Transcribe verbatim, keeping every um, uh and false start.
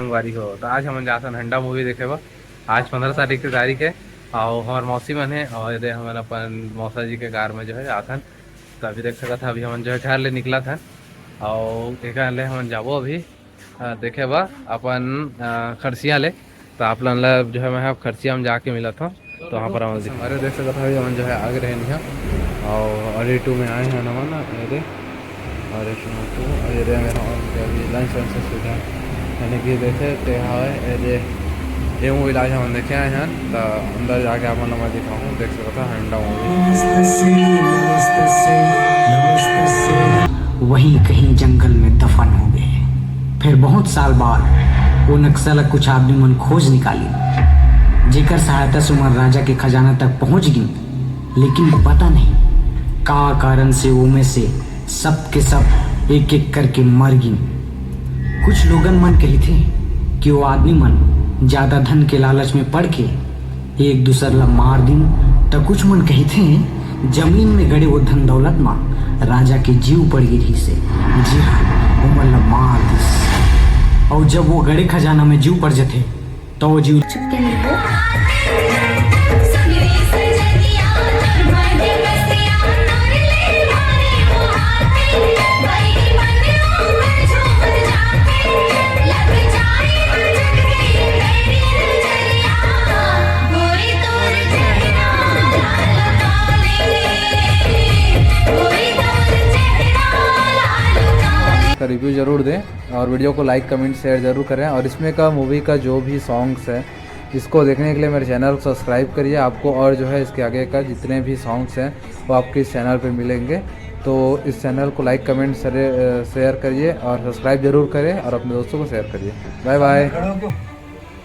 संगवारी हो, तो आज हमन जाथन हंडा मूवी देखे बर। आज पंद्रह तारीख के तारीख है, और हमार मौसी मन है, और ये दे हमन अपन मौसा जी के कार में जो है आथन। तो अभी देख सकत है, अभी हमन जो है घर ले निकला था, और एक ले हमन जाबो अभी अ, देखे बर अपन अ, खरसिया ले। तो आप लोगन ला जो है मैं अब खरसिया में जाके मिलत हूँ। तो वहाँ पर हमन दिख-, अरे देख सकत हवे, हमन जो है आगे रहे नहीं, और अरे टू में आए हैं हमन, अरे अरे टू, अरे रे मेरा, और क्या भी लाइन से सुविधा, यानी कि देखे ते हवे, अरे ये मूवी लाए हमन देखे आए हैं। तो अंदर जाके आप मन ला मैं दिखाऊँ, देख सकत हवे हंडा मूवी। वहीं कहीं जंगल में दफन हो गए। फिर बहुत साल बाद वो नक्सलक कुछ आदमी मन खोज निकाली, जेकर सहायता से उमर राजा के खजाना तक पहुंच गई, लेकिन पता नहीं का कारण से वो में से सब के सब एक एक करके मर गई। कुछ लोगन मन कहिथे कि वो आदमी मन ज्यादा धन के लालच में पड़ के एक दूसर ला मार दिन, त कुछ मन कहिथे, जमीन में गड़े वो धन दौलत मा राजा के जीव पड़ गे रहिस हे। जी हाँ, ओमन ला मार दिस। अउ जब वो गड़े खजाना में जीव पड़ जथे, त वो जीव का रिव्यू जरूर दें और वीडियो को लाइक, कमेंट, शेयर जरूर करें। और इसमें का मूवी का जो भी सॉन्ग्स है, इसको देखने के लिए मेरे चैनल को सब्सक्राइब करिए। आपको और जो है इसके आगे का जितने भी सॉन्ग्स हैं, वो आपके इस चैनल पे मिलेंगे। तो इस चैनल को लाइक, कमेंट, शेयर, शेयर करिए और सब्सक्राइब जरूर करें और अपने दोस्तों को शेयर करिए। बाय बाय।